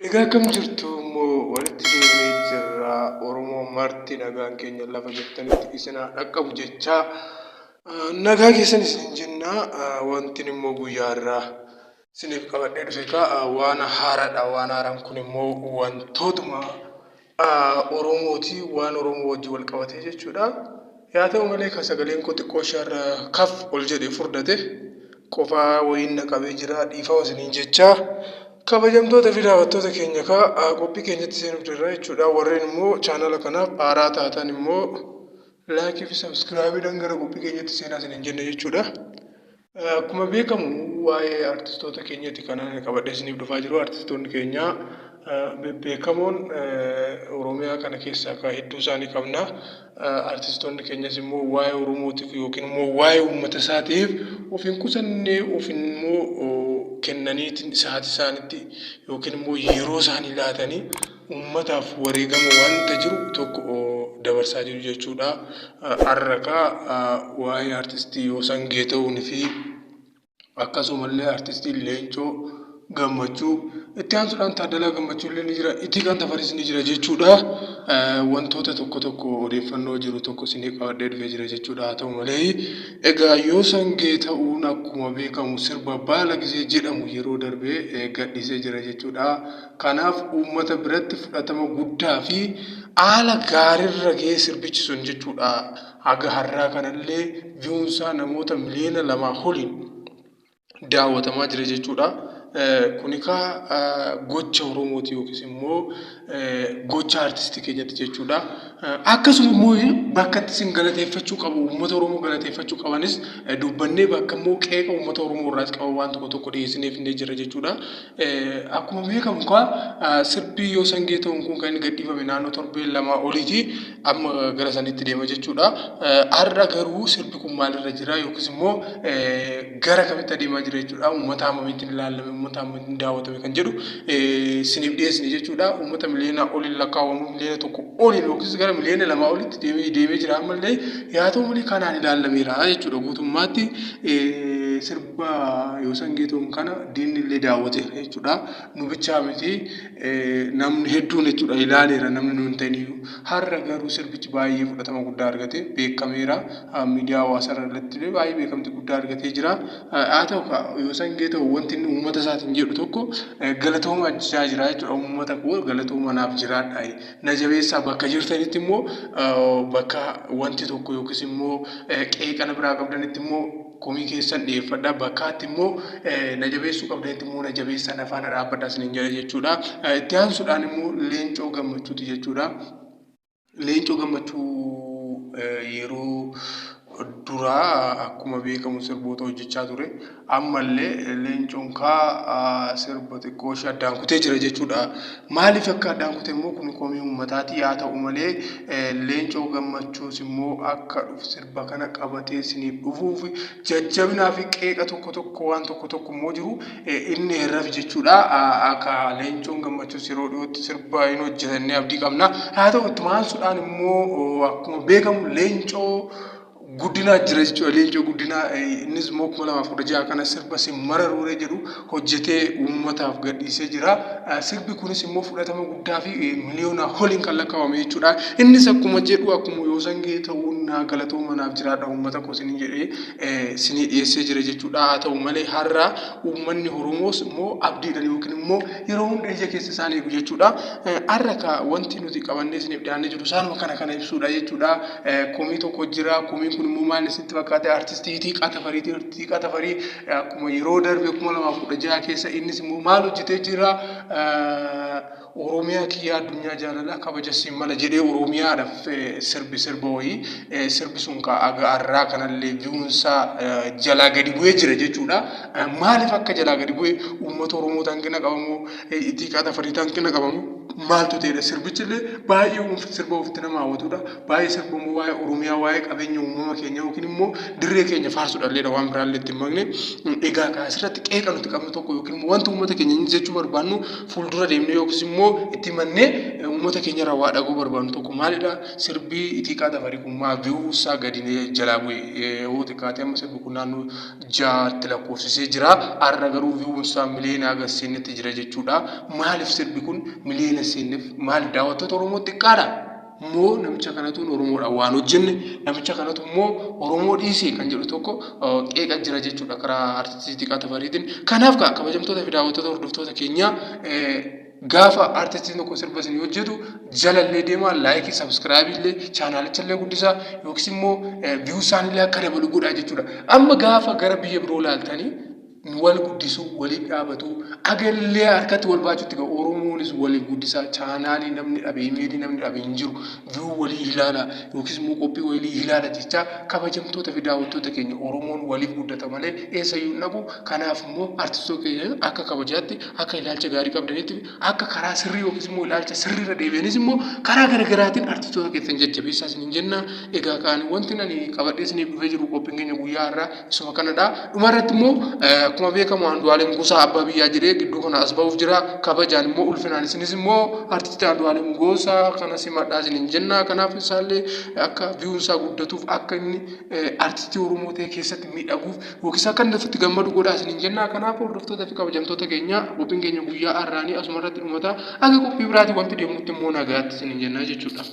Egaa akkam jirtu immoo walitti deebinee jirra. Oromoo marti nagaan keenya lafa jirtanitti isin haa dhaqqabu jechaa nagaa keessan isin jenna. Wantin immoo guyyaa irraa isiniif qabadhee dhufe egaa waan haaraadha. Waan haaraan kun immoo wantootuma Oromooti. Waan Oromoo wajjin wal qabatee jechuudha. Yaa ta'u malee kan sagaleen koo xiqqoo isheerra kaf ol jedhee furdate qofaa wayiin na qabee jira. Dhiifama isiniin jechaa. Kabajamtoota fi daawwattoota keenya kaa qophii keenyatti seenuuf jirra jechuudha. Warreen immoo chaanala kanaaf haaraa taatan immoo laayikii fi sabskiraayibiidhaan gara qophii keenyatti seenaa isiniin jenna jechuudha. Akkuma beekamu waa'ee artistoota keenyati kan ani qabadhee isiniif dhufaa jiru. Artistoonni keenya bebbeekamoon Oromiyaa kana keessaa kan hedduu isaanii qabna. Artistoonni keenyas immoo waa'ee Oromootiif yookiin immoo waa'ee uummata isaatiif of hin qusanne, of immoo kennaniitiin sa'aatii isaaniitti yookiin immoo yeroo isaanii laatanii uummataaf wareegama wanta jiru tokko dabarsaa jiru jechuudha. Har'a kaa waa'ee artistii Yoosan Geetahuun fi akkasumallee artistiin Leencoo Gammachuu itti aansuudhaan Taaddalaa Gammachuu illee ni jira. Ittiiqaan Tafariis ni jira jechuudha. Wantoota tokko tokko odeeffannoo jiru tokko isinii qabadhee dhufee jira jechuudha. Haa ta'u malee egaa Yoosan Geetahuun akkuma beekamu sirba Baala Gizee jedhamu yeroo darbe gadhiisee jira jechuudha. Kanaaf uummata biratti fudhatama guddaa fi haala gaariirra gahee sirbichi sun jechuudha. Haga har'aa kanallee view'n namoota miliyoona 2 oliin daawwatamaa jira jechuudha. Kun egaa gocha Oromooti yookiis immoo gocha artistii keenyaati jechuudha. Akkasuma immoo bakka itti isin galateeffachuu qabu, uummata Oromoo galateeffachuu qabanis dubbannee, bakka immoo qeeqa uummata Oromoo irraas qaban waan tokko tokko dhiyeessineef illee jira jechuudha. Akkuma beekamu egaa sirbi Yoosan Geetahuun kun kan inni gadhiifame naannoo torbee 2 oliiti. Amma gara sanitti deema jechuudha. Har'a garuu sirbi kun maalirra jira yookiis immoo gara kamitti adeemaa jira jechuudha. Uummata hammamiitiin ilaalame, uummata hammamiitiin daawwatame kan jedhu isiniif dhiyeessine jechuudha. Uummata miliyoona oliin lakkaawwamu, miliyoona 1 oliin yookiis gara miliyoona 2 olitti deemee deemee jira ammallee. Yaa ta'u malee kanaan ilaalameera jechuudha guutummaatti. Sirba Yoosan Geetahuun kana diinni illee daawwateera jechuudha. Nu bichaa miti, namni hedduun jechuudha ilaaleera, namni nu hin ta'in iyyuu. Har'a garuu sirbichi baay'ee fudhatama guddaa argate, beekameera. Miidiyaa hawaasaa irratti illee baay'ee beekamtii guddaa argatee jira. Haa ta'u kaa Yoosan Geetahuun wanti inni uummata isaatiin jedhu tokko galatooma jechaa jira jechuudha. Uummata koo galatooma, naaf jiraadha. Na jabeessaa, bakka jirtanitti immoo bakka wanti tokko yookiis immoo qeeqa na biraa qabdanitti immoo komii keessan dhiyeeffadha. Bakkaatti immoo na jabeessuu qabdanitti immoo na jabeessaa, na faana dhaabbadha isiniin jedha jechuudha. Itti aansuudhaan immoo Leencoo Gammachuuti jechuudha. Leencoo Gammachuu yeroo duraa akkuma beekamu sirboota hojjechaa ture. Ammallee Leencoon kaa sirba xiqqoo ishee addaan kutee jira jechuudha. Maaliif akka addaan kute immoo kun komii uummataati. Haa ta'u malee Leencoo Gammachuus immoo akka dhufu sirba kana qabatee isiniif dhufuuf jajjabinaa fi qeeqa tokko tokko waan tokko tokko immoo jiru inni herraf jechuudha. Akka Leencoon Gammachuus yeroo dhiyootti sirba hin hojjetannee abdii qabna. Haa ta'u, ittuma aansuudhaan immoo akkuma beekamu Leencoo Guddinaa jira jechuudha. Leencoo Guddinaa innis immoo 2016 kana sirba "Sin Mararuuree" jedhu hojjetee uummataaf gadhiisee jira. Sirbi kunis immoo fudhatama guddaa fi miliyoona oliin kan lakkaawame jechuudha. Innis akkuma jedhu, akkuma Yoosan Geetahuun naa galatooma, naaf jiraadha uummata koo isiniin jedhee isinii dhiyeessee jira jechuudha. Haa ta'u malee har'a uummanni Oromoos immoo abdiidhaan yookiin immoo yeroo hunda ija keessa isaan eegu jechuudha. Har'a ka wanti nuti qabannee isiniif dhiyaannee jiru isaanuma kana kana ibsuudha jechuudha. Komii tokko jira. Komiin kun immoo maal isinitti fakkaate? Artistii Itiiqaa Tafariiti. Itiiqaa Tafarii akkuma yeroo darbe 2016 keessa innis immoo maal hojjetee jira? "Oromiyaa kiyyaa addunyaa jaalalaa kabaja siin mala" jedhee Oromiyaadhaaf sirbi sirba wayii. Sirbi sun haga har'aa kanallee view'nsaa jalaa gadi bu'ee jira jechuudha. Maaliif akka jalaa gadi bu'e, uummata Oromoo hanqina qabamoo, Itiiqaa Tafariitu hanqina qabamoo, Maaltu ta'edha? Sirbichi illee baay'ee sirba ofitti nama hawwatudha. Baay'ee sirba immoo waa'ee Oromiyaa, waa'ee qabeenya uumama keenya yookiin immoo dirree keenya faarsudha illeedha, waan biraallee itti hin makne. Egaa asirratti qeeqa nuti qabnu tokko yookiin immoo wanti uummata keenya jechuu barbaannu, fuuldura deemnee yookiis immoo itti mannee uummata keenya irraa waa dhaguu barbaannu tokko maalidha? Sirbii Itiiqaa Tafarii kun maa view isaa gadi jalaa bu'e? Yoo xiqqaate amma sirbi kun naannoo 6tti lakkoofsisee jira. Har'a garuu viewn isaa miliyoona haga seennetti jira jechuudha. Maaliif sirbi kun miliyoona seenneef? Maal, daawwattoota Oromoo xiqqaadha? Moo namicha kanatu Oromoodhaan waan hojjenne, namicha kanatu immoo Oromoo dhiise kan jedhu tokko qeeqa jira jechuudha karaa artistii Itiiqaa Tafariitiin. Kanaaf kabajamtoota fi daawwattoota, hordoftoota keenyaa, gaafa artistiin tokko sirba isinii hojjetu jalallee deemaa like, subscribe illee, channelicha illee guddisaa yookiis immoo view isaanillee akka dabalu godhaa jechuudha. Amma gaafa gara biyya biroo ilaaltanii wal guddisuu, waliif dhaabatu, agallee harkatti wal baachuutti ga'u. Oromoonis waliif guddisaa. Channelii namni dhabe, emailii namni dhabe hin jiru. View walii ilaala yookiis immoo qophii walii ilaala jechaa, kabajamtoota fi daawwattoota keenya, Oromoon waliif guddata malee eessayyuu hin dhaqu. Kanaaf immoo artistoota keenya akka kabajaatti, akka ilaalcha gaarii qabdanitti, akka karaa sirrii yookiis immoo ilaalcha sirriirra deebi'anis immoo karaa garaagaraatiin artistoota keessan jajjabeessaa isiniin jenna. Egaa kaan wanti ani qabadhee isiniif dhufee jiru, qophiin keenya guyyaa har'aa isuma kanadha. Dhumarratti immoo akkuma beekamu Andu'aalem Gosaa abbaa biyyaa jedhee gidduu kana as ba'uuf jira. Kabajaan immoo ulfinaan isinis immoo artistii Andu'aalem Gosaa kana simadhaa isiniin jenna. Kanaaf isaallee akka viewn isaa guddatuuf, akka inni artistii Oromoo ta'e keessatti miidhaguuf yookiis akka inni ofitti gammadu godhaa isiniin jenna. Kanaaf hordoftoota fi kabajamtoota keenya, qophiin keenya guyyaa har'aanii asuma irratti dhumata. Akka qophii biraatiin wanti deemnutti immoo nagaatti isiniin jenna jechuudha.